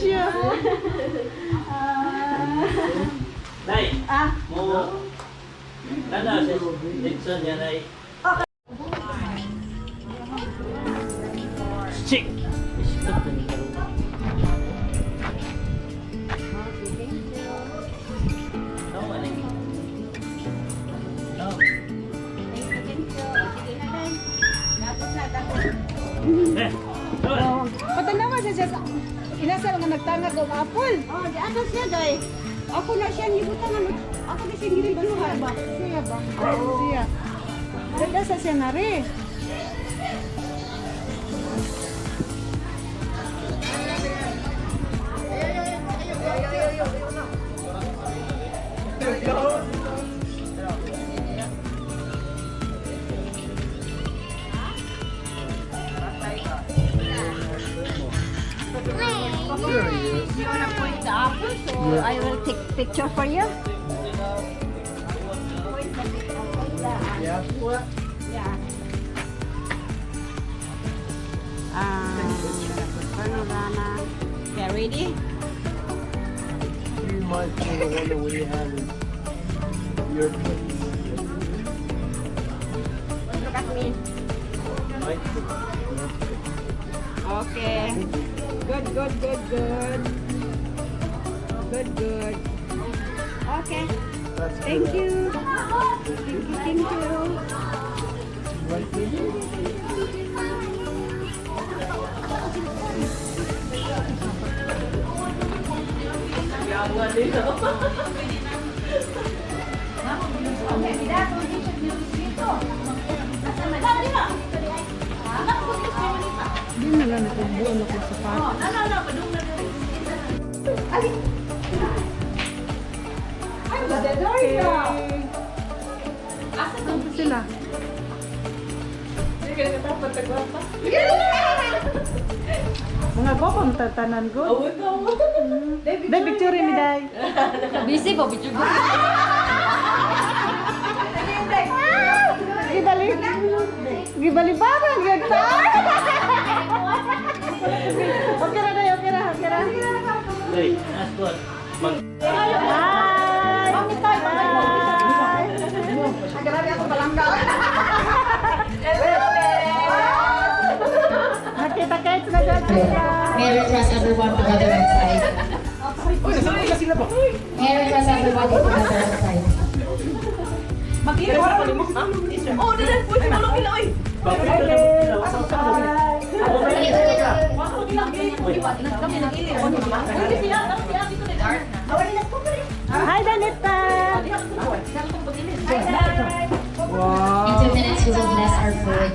siya. Nay, Ah, mo. Nana, si Dixon yan ay. Chick! Stop na ni karon. No, ano No. Eh, no. Oh. Patanawa siya siya sa inasal nga nagtangag og apple. Oh, di ato siya day. Ako na siya gibutangan. Ako na siya gibutangan ba? Siya ba? Siya. Dada sa siya na rin. You wanna point the apple, so I will take picture for you. Yeah. Yeah. Panorama. Okay, ready? He reminds me of the one that we had in your place. Look at me. Mike. Okay. Good, good, good, good. Good, good. Okay. That's Thank good. you. Thank you, thank you. Like this? Di na lang nakubuan ako sa sapatos. Okay. Asa sila? Mga gwapang tatanan ko. Day, picture mi day. Busy po, picture ko. Gibali. Gibalibaran gyud ta. Okay ra day, okay ra, okay ra. Nay, ask what? Mag Hi. Hi. Grabe ako palangga. Nakita kahit na dyan sila. May I request everyone to gather outside? May I request everyone to gather outside? Hi, Danita. In 2 minutes, we will bless our food.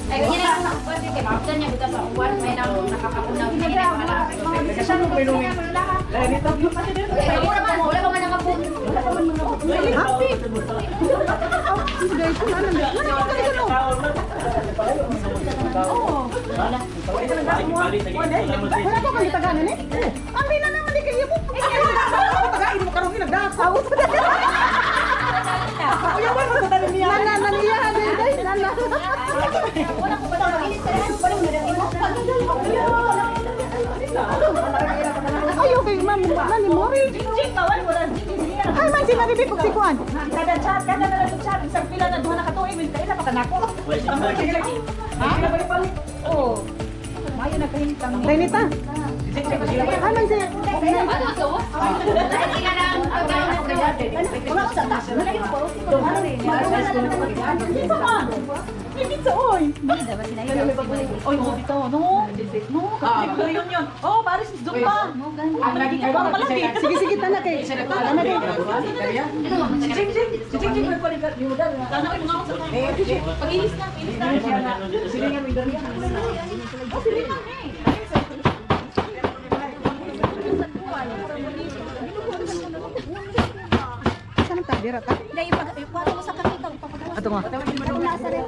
Ay, yun ang pwede kay Ma'am niya buta sa uwan, may nang nakakaunang Wala man, wala pa man nakapun. Happy. Guys, ano na? Ano Wala ko kami taganan eh. Ang bina naman di kayo mo. Tagain mo karon nagdakaw. Uyawan mo sa tanan niya. Nana naniya day nana. Ayo kay ma'am nani mo. Ay man si Maribik og si Kuan. Kada chat, kada na lang chat, isang pila na duha na katuig, min kaila pa kanako. Ha? Oo. Mayo na kahintang. Renita. Ay man si Ano to? Sila lang Pizza oy. Oy, mo bitaw no. No, kapag yun yun. Oh, paris duk pa. Malaki. Sige sige tana kay. Tana kay. Si Jing Jing, si Jing Jing nagpalit ni Mudan. Tana oy mga sa. Pag-ilis na, ilis na. Oh, silingan eh. Saan ta dira ta? Dahil ipag mo sa kakita, ipapagawa. Ato nga. Nasa rin.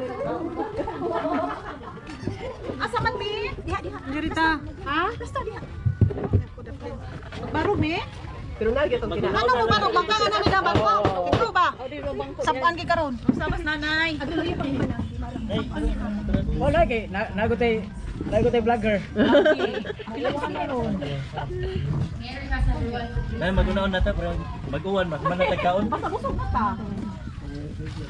Asa man mi? Diha, diha. Dirita. Ha? Basta diha. Barog ni? Pero na gyud Ano mo barog bangka nga nami na bangko? Ito ba? Sapaan kay karon. Samas nanay. Wala kay nagutay nagutay vlogger. Nay, magunaon na ta pero mag-uwan mas man na tagkaon. Basta busog na ta.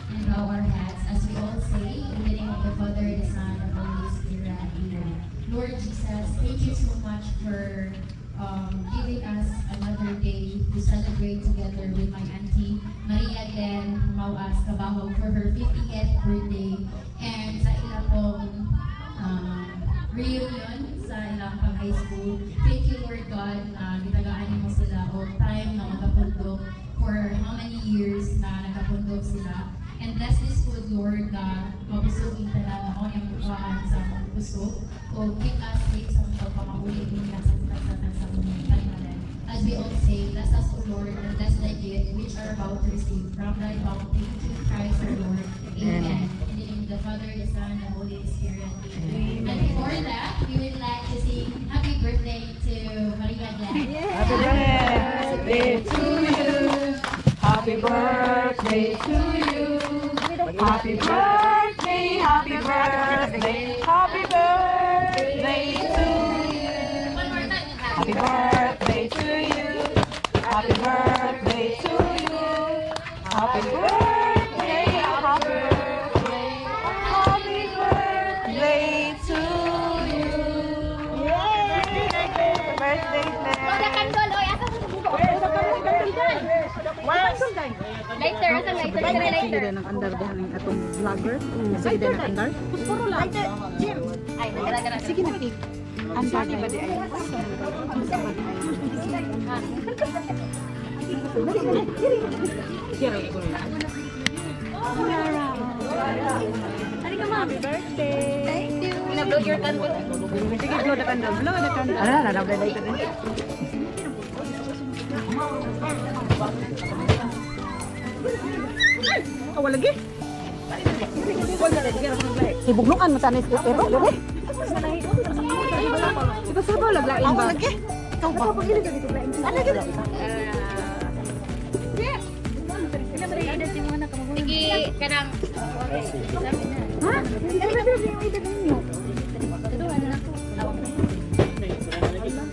And bow our heads as we all say, in the name of the Father, the Son, and the Holy Spirit. Amen. Lord Jesus, thank you so much for giving us another day to celebrate together with my auntie Maria Glenn Mauas Cabahog for her 50th birthday and sa ila pong reunion sa ilang pang high school. Thank you, Lord God, na gitagaan mo sila og time na magapundok for how many years na nagapundok sila. And bless this food, Lord, na mabusog ang tanan na ang mukhaan sa among busog. O keep us safe sa mga pagpapahuli niya sa sa panimalan. As we all say, bless us, O Lord, and bless thy gift which are about to receive from thy bounty through Christ our Lord. Amen. In the name of the Father, the Son, and the Holy Spirit. Amen. And before that, we would like to sing happy birthday to Maria Glenn. Happy birthday to you. Happy birthday to you. Happy birthday, happy birthday, happy birthday to you. One more time. Happy birthday to you. Happy birthday to you. Happy birthday, happy birthday, happy birthday to you. Birthday. Wala kandol, oy, asa sa buko? Lighter, asa lighter, asa Sige lighter. din ang andar dihan ang atong vlogger. Sige din ang andar. Pusporo lang. Ay, dara dara. Sige na. Andar ba di ay? Thank you. Blow your candle. Sige, blow the candle. Blow the candle. Ala, ala, ala, ala. Ay, wala lagi. Hibugnuan mo tanis pero lagi. Ito sa ba laglain ba? Lagi. Ikaw ba? Ano gid? Sige, kanang Ha? Ano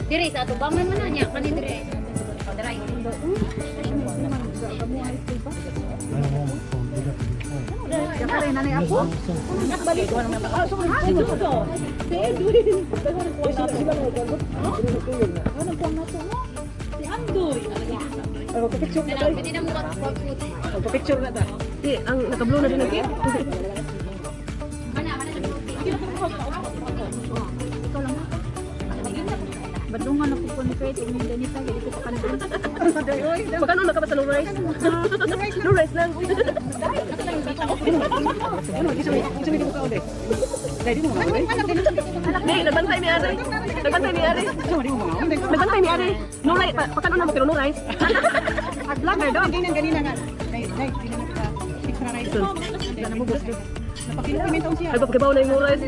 dire sa atubangan man na niya kani dire. Dara. Kaya nanay ako. Nakbalik ko naman. Ah, so Si Edwin. Ano pong nato mo? Si Andoy. Kanang pwede na mo mag-food. Picture na ta. Di, ang naka-blow na din ang cake. Mana mana sa Badungan ako po ni Faith, imong ganita, hindi ko pa kanon. Magkano na ka ba sa no rice? No rice lang. Ano, isa may isa may ka ulit. Dai di mo mga ulit. Di, nagbantay ni Ari. Nagbantay ni Ari. Nagbantay ni Ari. No rice. Pagkano na mo pero no rice. At vlogger daw, ganyan ganina nga. Nay, nay, ganina ka. Extra rice. Napakilo siya. Ay, papakibaw na yung no rice.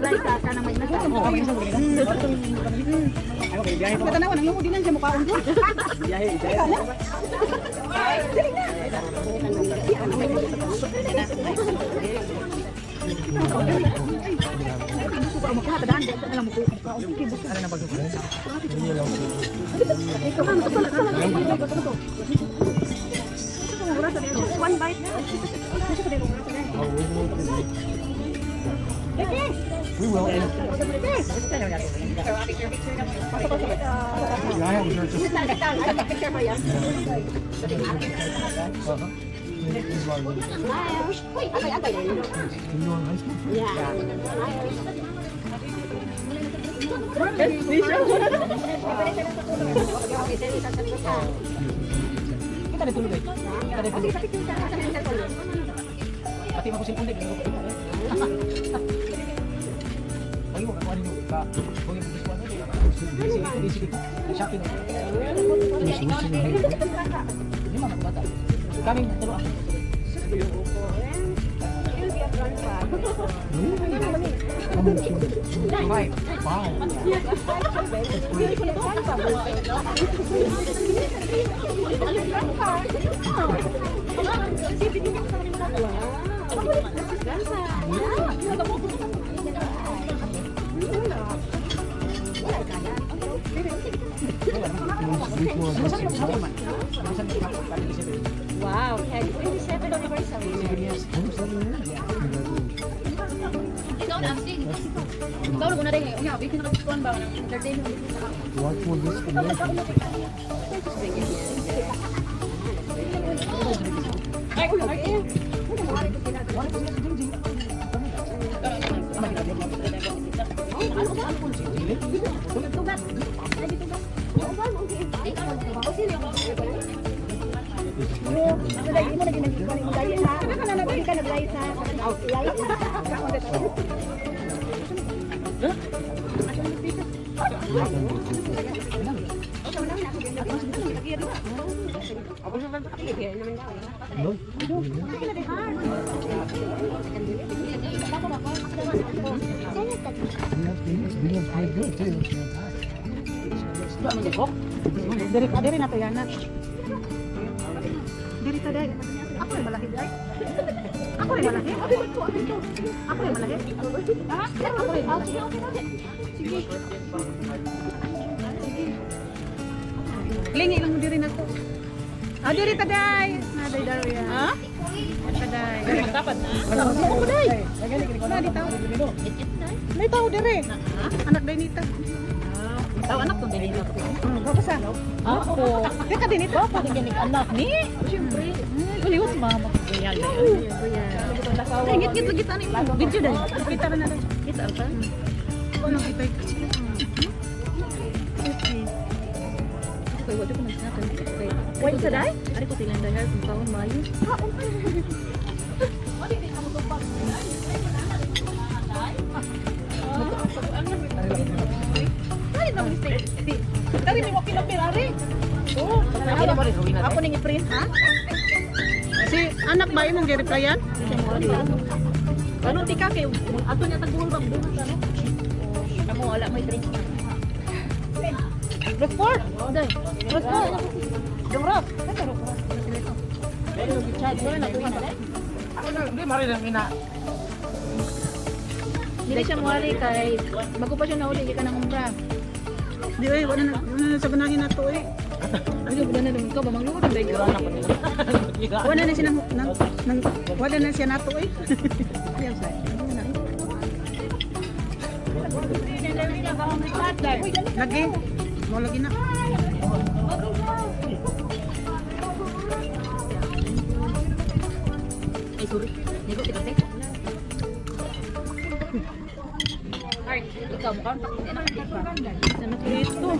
Katanawan, ang lumo din lang siya mukhaon ko. Biyahe, biyahe. We will. Yeah, I haven't heard just. You were in high school? Kita na tulog eh. Kita na tulog. Pati mo ko cellphone din. Ay, mo kakuha ninyo ka. Kung yung gusto ano, di di sige. Shopping. Hindi man ako bata. Kaming tulo ako. Five. Five. Five. Week one, Wow, 27 anniversary. 27 years. Congratulations. Ikaw na, Ashley. Ikaw na rin. Unya, bitin na kuan ba ng entertainment. Watch one this convention. No? Yeah, pretty good too. Fantastic. Diri ka, diri na to yana. Diri ta dai. Ako rin malaki dai. Ako rin malaki. Ako rin malaki. Ha? Ako rin. Sige. Sige. Lingi lang mo diri na to. Ah, diri ta dai. Na dai daro ya. Ha? Ta dai. Dapat na. Ako dai. Na di tao. May tao diri. Anak dai nita. Tao anak tong dinito. Baka sa. Ako. Di ka din ito. Ako din anak ni. Siyempre. Uliwas mama. Kuya. Ay, ngit-ngit lagi tani. Video dai. Kita na na. Kita pa. Ano kita? Okay. Kay wala ko nagsakan. Wait sa dai? Ari ko silang dai kung taon Mayo. Ay, na mistake. Dari mi mo kinopir ari. Oh, ako ning i-print ha? Si anak ba imong gi-replyan? Ano ti ka kay ato niya tagbuhol bang buhat ano? Amo wala may drink. Report. Dai. Report. Dumrok. Dili siya muari kay bago pa siya nauli gikan ng umbra. Di ay wala na sa ganahin na to eh. Ano ba na naman ka ba mangluod ang dai ka? Wala na siya nang, nang, nang wala na siya nato eh. Lagi. Mo lagi na. Ay sorry. Nigo ti kasi. Ay, ikaw mukhang Dito.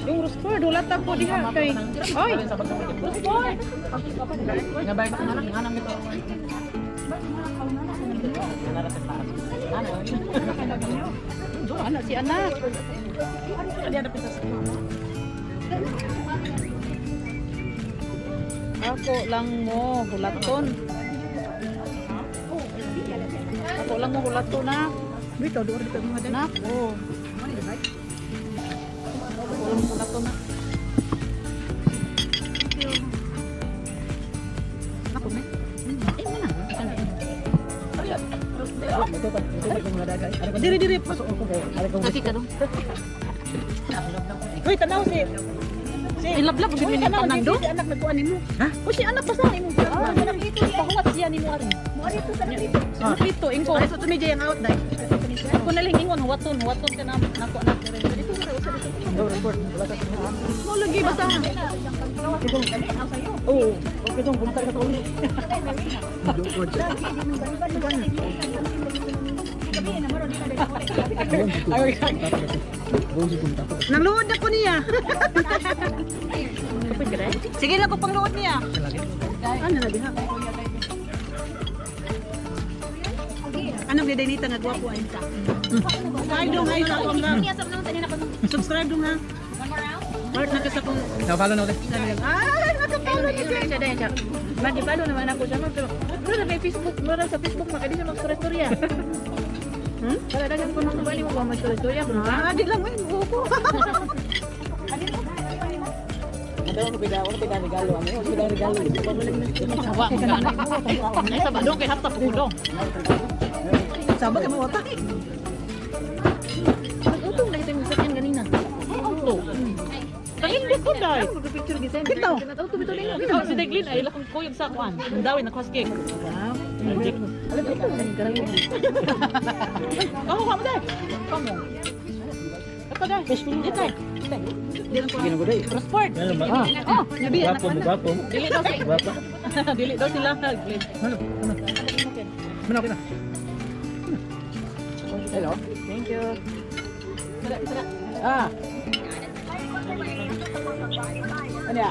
Yung Rosford, wala ta po diha kay. Oy. Rosford. Anak si anak. Ako lang mo hulaton. Ako lang mo hulaton na. Dito, doon dito mga dai. Nak, oh. Ako lang mo hulaton na. Ako me. Diri diri pasok ko. Lagi ka dong. Uy, tanaw si. Si Ilablab Uy, gud ni tanaw tanan si do. si anak nagkuan nimo. Ha? O si anak basta nimo. Ah, pahuwat siya nimo ari. Mo ari to sa dito. Dito ingko. Ay, so tumijay ang out dai. Ako na lang ingon huwaton, huwaton ka na nako anak diri. Dito sa usa dito. Mo lagi basta. Oo, okay dong, pumunta ka sa ulo. Nangluod na ko niya. Sige na ko pangluod niya. Ano na diha? Anong gidaynita nga gwapo ay? Subscribe dong ay sa akong vlog. Subscribe dong ha. Part na ka sa akong Nakapalo na ulit. Ay, nakapalo ni Siya siya siya. Magipalo naman ako siya ma'am, pero mura na may Facebook, mura sa Facebook makadi siya magstorya. Para dagan ko nung bali mo ba magstorya bro? Ah, di lang ay buko. Wala ko regalo. Ano? Wala ko regalo. Wa magkano. Ay sa balong kay hapta pugulong. Sabag ka mo wata. Nag-utong na ito yung sakyan ganina. Auto. Kain di ko dai. Picture gisend. Bitaw. Auto bitaw din. Oh, si Deglin ay lakong kuyog sa kuan. Ang dawin na cross cake. Magic. Kamu kamu dai. Kamu. Ito dai. Dito dai. Sige na ko day. Crossword. Ano ba? Oh, Nabi anak Gwapo mo, gwapo. dili daw sila. Gwapo. Dili daw sila. Glenn. Ano? Ano? Ano? Ano? Hello. Thank you. Ah. Ano ya?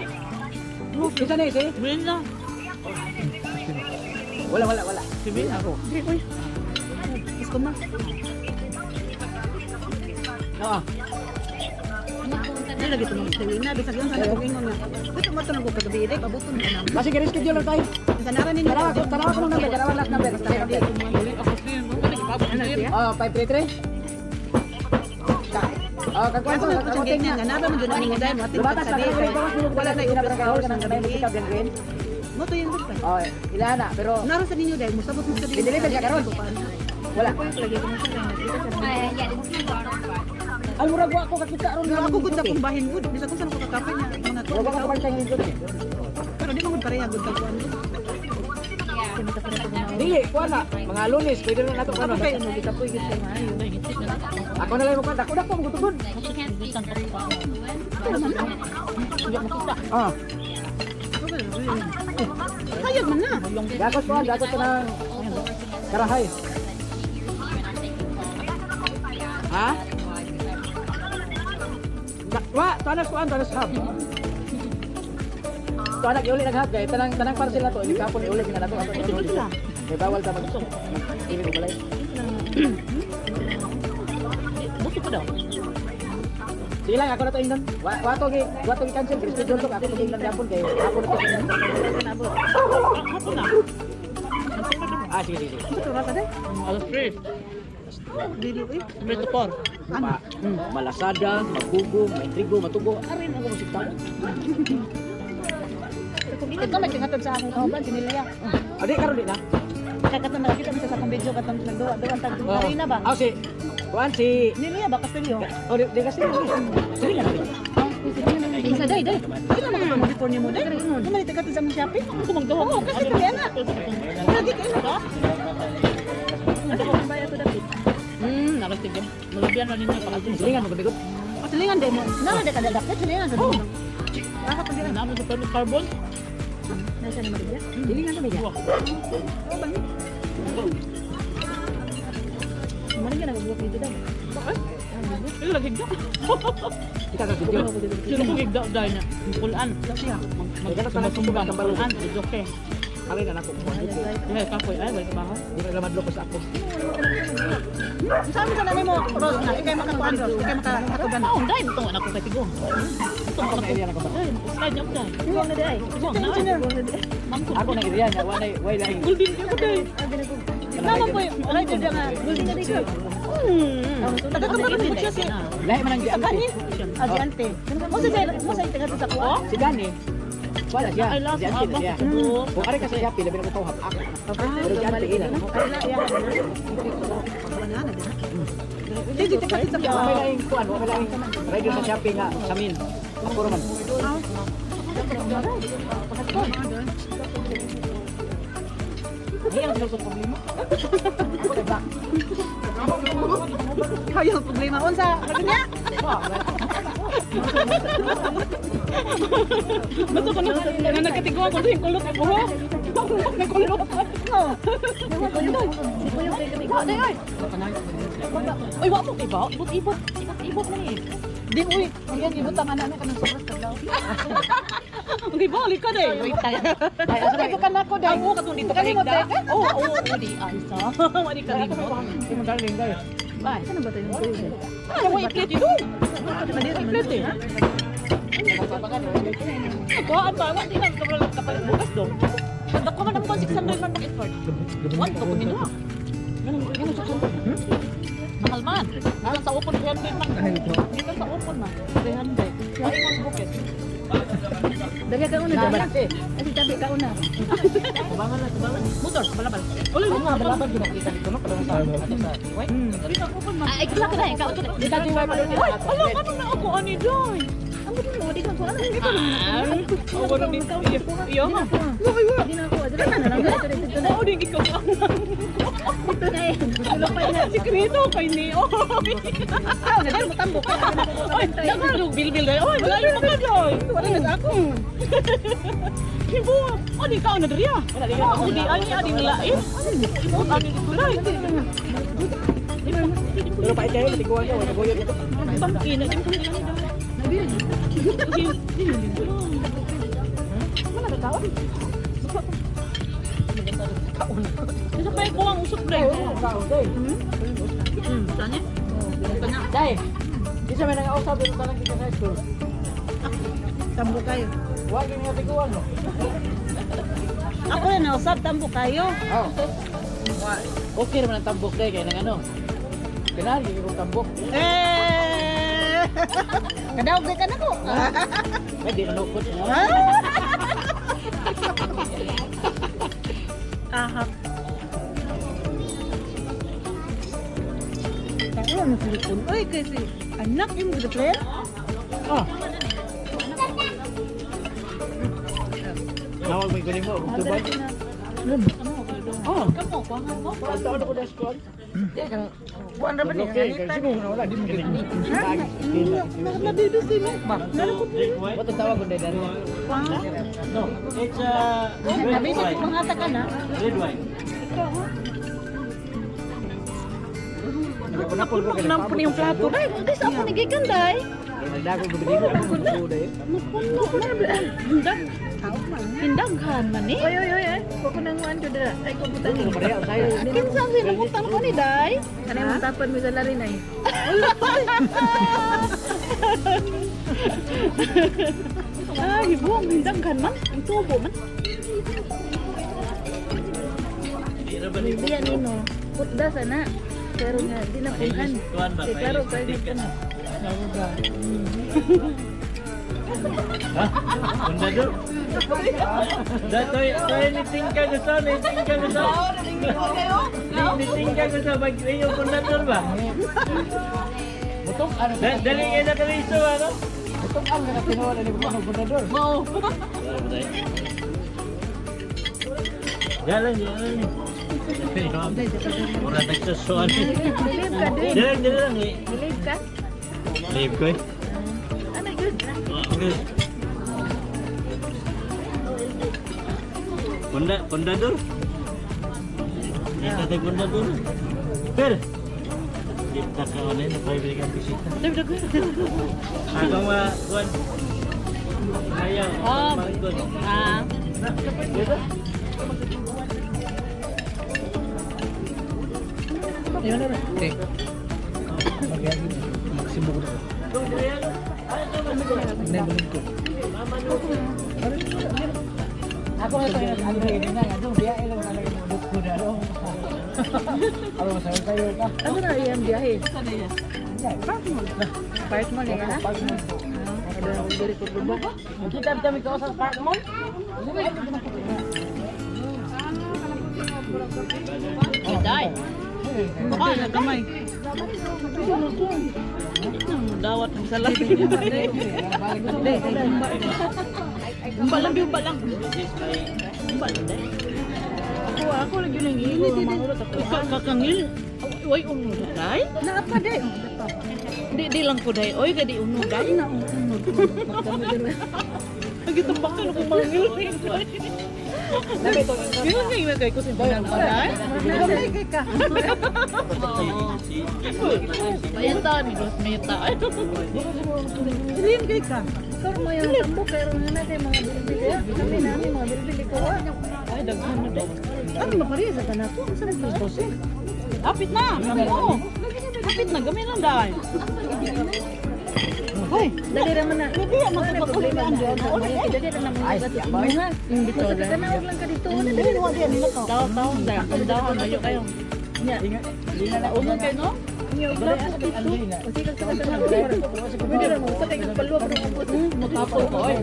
Isa na isi? Win na. Wala, wala, wala. Sige. Ako. Dili uy. Gusto ma. Oo. Dili lagi tumong sa na bisag yung sana kung ingon nga. Gusto mo to nang kagabi dai pabuton mo na. Basi reschedule lang tayo. Sa nara ninyo. Tanawa ko, tanawa ko ng number, tanawa last number. Dili ako sin. Oh, 533. Oh, kagkuan Ako ko, man po kagkuan nga nga nara man jud ani nga dai mo atin Lubatas sa na di. wala na yung kahol kanang kanang pick up green. Mo to yung good pa. Oh, ila na pero Nara sa ninyo dai mo sabot mo sa di. Deliver siya karon. Wala. Yeah, this is my daughter. Ay murag wa ko kakita ron. Pero ako gud sa akong bahin gud. Bisag kung saan ko kakapay niya. Mga to. Murag wa ko pantay ngayong gabi. Pero di man gud pareha gud kag kuan. Dili, kuan na. Mga Lunes, pwede na nato kuan. Ako kay ano gikapoy gud kay maayo. Ako na lang mo kuan. Dako dako mo gutugod. She can't speak very well fluent, but she can Ah, Hayag man na. dakot kuan, dakot ka ng also work together. karahay. She hears me when I'm taking calls. Ha? Wa, tanas kuan, tanas hub. Tanak iuli nag hub kay tanang tanang parcel na to, ili kapon iuli na nato ato. Kay bawal ta mag Ili ko balay. Buto ko daw. Sige lang, ako na to ingnon. Wa to gi cancel, reschedule to ako to ingnon gapon kay ako na to. Hapon na. Ah, sige sige. sige. Ito ra ka dai. Alas 3. Dili uy. 3 to 4. Ma, malasada, magugo, maintrigo, matugo. Arin ako musik tao. Ikaw may tingatod sa akong kauban, sinilya. Adi karon di na. Kaya katong nakakita mo siya sa akong video katong nagduwa duwa tag Marina ba? Ah, si Kuan si Nilya ba Castillo? Oh, di kasi. Sige na. Isa day day. Kila mo ka before nimo dai. Kumalit ka sa among Shopee. Ako magduwa. Oo, kasi kaya na. Lagi kayo na. Nakastige. Malabian na ninyo pa kasi. Silingan mo gabigot. Silingan dai mo. Nara de kada dapat silingan sa dulo. Aka pa dira. Namo sa permit carbon. Nasa na Maria. Silingan na medya. Oh, bang. Maria nagabuak dito daw. Ay, lagi gigda. Kita sa video. Sino ko gigda dahil na? Kulan. Magtumba Kulan. It's okay. Alin na nako. Ay, kapoy. Ay, wala ka ba? Di pa madlo ko sa ako. Saan mo sa nanay mo, Rose na? Ikay makakuan, Rose. Ikay makatugan. Oh, dahil itong anak ko kay Tigong. Itong Ako anak na ko. area na ko ba? Ay, slide niya ako dahil. Tigong na dai. Tigong na. Ma'am ko. Ako na area na wala way laing. Golden ko dahil. Mama po yung Right dyan nga. Golden na dito. Taga-kamara mo siya si Lahi man ang sa giante. gani. Ah, si ante. Mo sa mo sa taga sa kuan. Si Dani. Wala siya. Ay, last Si ante na siya. Kung ari ka sa Shopee, labi na ko tawhab. Ako. Pero si ante ila. Di di taga sa Wa kuan. may laing kuan, wa may laing rider sa Shopee nga sa min. Ako ra man. Ay, ang sa problema. Kaya ang problema unsa? Lagi niya. Basta ko na nagkatiguan ko sa kulot ko. Nagkulot. No. Uy, wa mo kay ba? Ibot ibot. Ibot ibot man eh. Di uy, ang ibutang ana ka ng sobras kadlaw. Ang gibalik ka day. Wait tayo. Ay, asa may ka nako dai. Ako katong dito ka Kalimot higda. day ka? Oo, oo, di ay sa. Wali ka limot. Imong darling guys. Bye. Ano ba tayo? Ano mo i-plate ito? I-plate eh. Kuhaan ba? Wa di na kapalit kapalit bukas do. Dako man ang 600 man mag-effort. One to kunin ha. Mahal man. Gikan sa upon 300 man. Gikan sa upon man 300. Ay mo bukit. Dali ka una, dali. Ay, tabi ka una. Tubangan na, tubangan. Motor, balabal. Ulo Ano nga balabal ginakita dito no? Kalong sa ano sa tiway. Ay, kula ka na eh. Kauto na. Di ta tiway pa doon. Ay, ala, ano na ako, ani, Joy? Ang buti mo, di ka ko ano. Ako na dito. Iyo nga. Di na ako. Dali na lang. Dito dito na. Oo, di ikaw ang Dito na eh. Tulog pa na. Sikreto kay Neo. Tao na dali mo tambok. Oy, nagalog bilbil dahil. Oy, malayo pa ka, Joy. Wala na ako. Hibo. O, di ka na diri ah. Ako di ani ani nalain. Imo ani gitulay. Pero pa kayo tiguan ka wala goyo dito. Tangina, di mo Wala ka tao. Kasi pa ko ang usok dai. Saan Dai. Di sa may nangausap dito talang kita sa high school. Tambok kayo. Wa gyud nga tiguan no. Ako na nausab tambok kayo. Oh. Okay naman ang tambok dai kay nang ano. Kailangan gyud kong tambok. Eh. Kadaog ka na ko. Ay di nalukot. Aha. Tao na silikon. Oy, kasi anak yung good player. Ah. Nawag may kunin mo og tubag. Oh. Kamo ko ang mo. Taon ako dash ko. Buwan ra ba ni? Okay, kay siguro na wala di mo gid. Nabibisi mo. Drink wine? What tawag ko dai dai? No, it's red Nabisi wine. ko mga ka na. Red wine. Napuno na po yung plato. Ay, guys, ako nagikan day. Nagdago ko bili ko. Napuno na. Hindag. Hindaghan man eh. Oy, oy, oy, ay. Ko nang wan ko dira. Ay, ko butan ni. Kinsa ang sinubutan ko ni Day? Kanay mo tapad mo sa larin ay. Ay, buong hindaghan man. Ang tubo man. Di ra ba ni Hindi yan nino. Putda sana. Pero nga, di na puhan. Kuan ba? Kay klaro, kay Ticket. na. Ha? Pundador? Datoy, toy ni tingka gusto, ni tingka gusto. Ni tingka gusto pag iyo pundador ba? Butong ano? Dali nga na kaliso ano? Butong ang nga tinuod ani ko pundador. Mao. Jalan, jalan. Mura nagsusuan. Believe ka, Dre. Jalan, jalan lang eh. Believe ka? Leave ko eh. Ano, good. Okay. Punda, pundador. Kita tayo pundador. Per. Kita ka ano yun, private kang bisita. Akong mga kuwan. Ayaw, Ah. mangkot. Ah. Dito? Ayun na. Okay. Magsimbo ko na. Nabalik ko. Ako nga ito, ano yung nga, ano, biya, ilang talaga mo, ko na, ano. Ano, masabi tayo ka. Ano na iyang biyahe? Part mo niya, ha? Kita kami ko sa Park Mall. Day. Baka na gamay. Dawat ang salat. Umba lang, umba lang. Umba lang, day. Ako, ako lagi nang init. Kakangil. Uy, uno day. Naapa, day. Di, di lang ko day. Oy, gadi uno day. Na, uno. Nagitumbakan ako mangil. Yun nga yung kay ko sa day. Gamay kay ka. Bayata ni Dos Meta. Dilim kay ka. Ikaw mo yung tambok, pero nga na kay mga bilibili. Kami namin mga bilibili ko. Ay, daghan na day. Kami maparisa ka na ko. Saan ang tose? Apit na. Kamo. Apit na gamay lang day. Hoy, Dali ra man na. Hindi, ang Wala magpapakul problema na na. Dali ra naman. Ay, ha. Basta ka kanawag lang ka dito. Dali ra Taw taw day. Daw ayo kayo. Nya. Uno kay no? Pwede ra mo sa kay palwa pero ubos. Mutapol ko oy.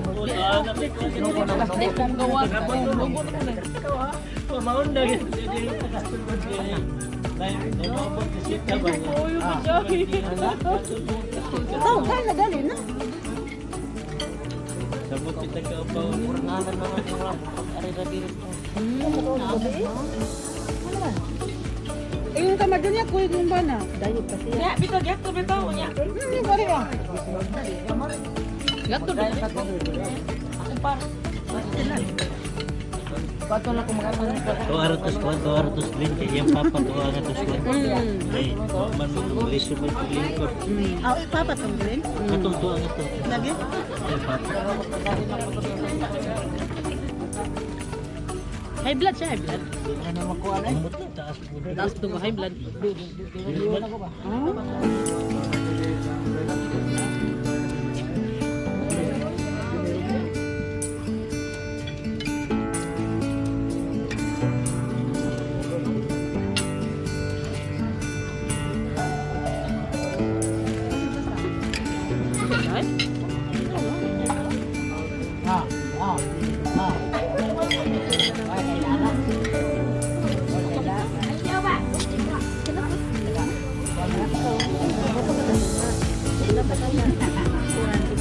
Gawa. Pamaon na Tao gal na gali na. Sabot kita ka pa. Ingon ka madun niya kuy kung ba na. Dayot kasi. Ya, bitaw gato bitaw nya. Bari ba? Gato bitaw. Ako par. Tuwa tos kuan, tuwa tos green kay iyang papa tuwa nga tos kuan. Ay, wa man mo tulis mo lingkod. Ah, papa tong green. Katong tuwa nga to. Lagi. Ay, papa. High blood siya, high blood. Ambot na taas po. Taas to high blood.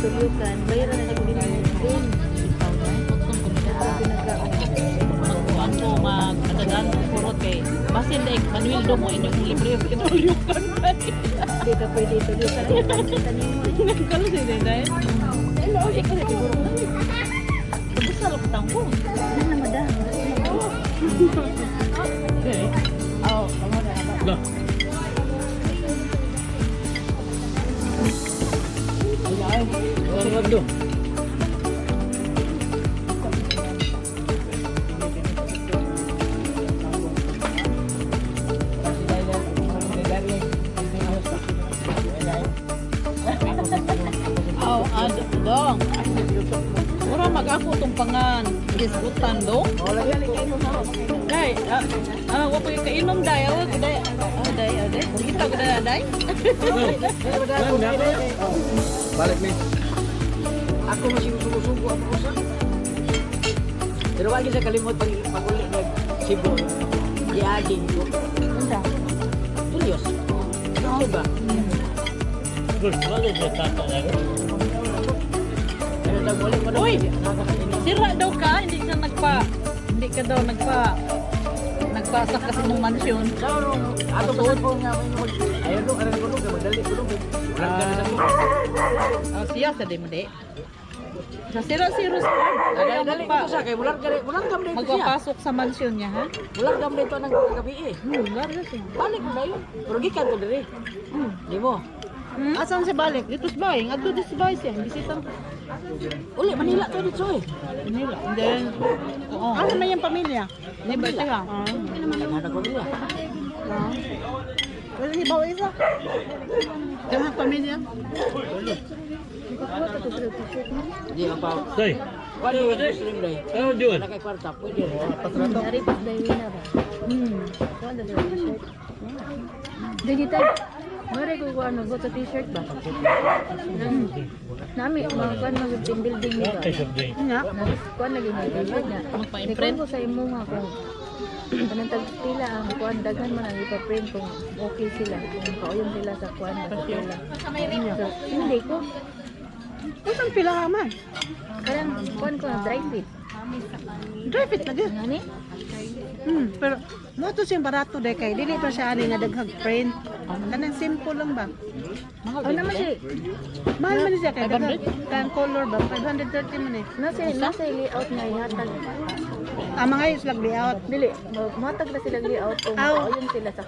Itulukan, bayaran na ko din. Magkuan ko mag-adagan ko kurot kay basin daig Manuel do mo inyong libre itulukan kay. Hindi ka pwede itulukan. Nagkalo si Day. Hello, ikaw na siguro. Gusto lang tang ko. Ano madam? Lah. Wag do. Aw, ad dong. Mura mag-ako tong pangan gisgutan dong. Day, wa pa kainom day, aw day. Ah, day, ah, day. Kita ko day, day. Balik ni. Ako masih suko-suko ako sa. Pero wag sa kalimot pag pag-uli nag Cebu. Giaging ko. Unsa? Julius. Ano ba? Good, wala siya tata lang. Pero nag-uli ko na. Uy! Sira daw ka, hindi ka daw nagpa nagpasak kasi mong mansyon. Sa ano, ato pa ko nga may mag ayaw no, aron ko no, madali ko no. Walang gana sa ko. Oh, siya sa di mo di. Sa sira si Rose. Ayaw Dali magpa ko sa kay mulang gani, mulang gam dito siya. magpapasok sa mansyon niya, ha? Mulang gam dito nang gabi eh. Laro siya. Balik mo na yun. Pero gikan ko diri. Di mo. Asan siya balik? Dito sa bahay. Adto dito sa bahay siya. Bisita. Uli Manila to dito eh. Manila. And then, oo. Asa man yung pamilya? Di ba siya? Daghan ako nila. Wala si bawa isa. Daghang pamilya. Di pa. Tay. Wala yung Muslim dai. Ano doon? Wala kay kwarta pwede. Dari pas day na ba? Kuan na t-shirt. Dili tay. Mare ko kuan go sa t-shirt ba? Nami mga kuan mag team building ni ba? Ay, sabday. Nga. Kuan lagi mo t-shirt na. Magpa-imprint. Ni ko sa imo nga kung kanang tag pila ang kuan daghan man ang ipa-print kung okay sila kung kauyom sila sa kuan ba sa pila. So, hindi ko Unsan pila ka man? kanang kuan ko dry fit. Dry fit lagi. Ngani? Pero mo to siyang barato day kay dili pa siya ani nga daghang print. Kanang simple lang ba? Oh, naman si Mahal man siya kay daghang kanang color ba 530 man eh. nasa layout nga ihatag. Ah, mga ayos lang layout. Dili, matag na sila layout kung Aw. kauyom sila sa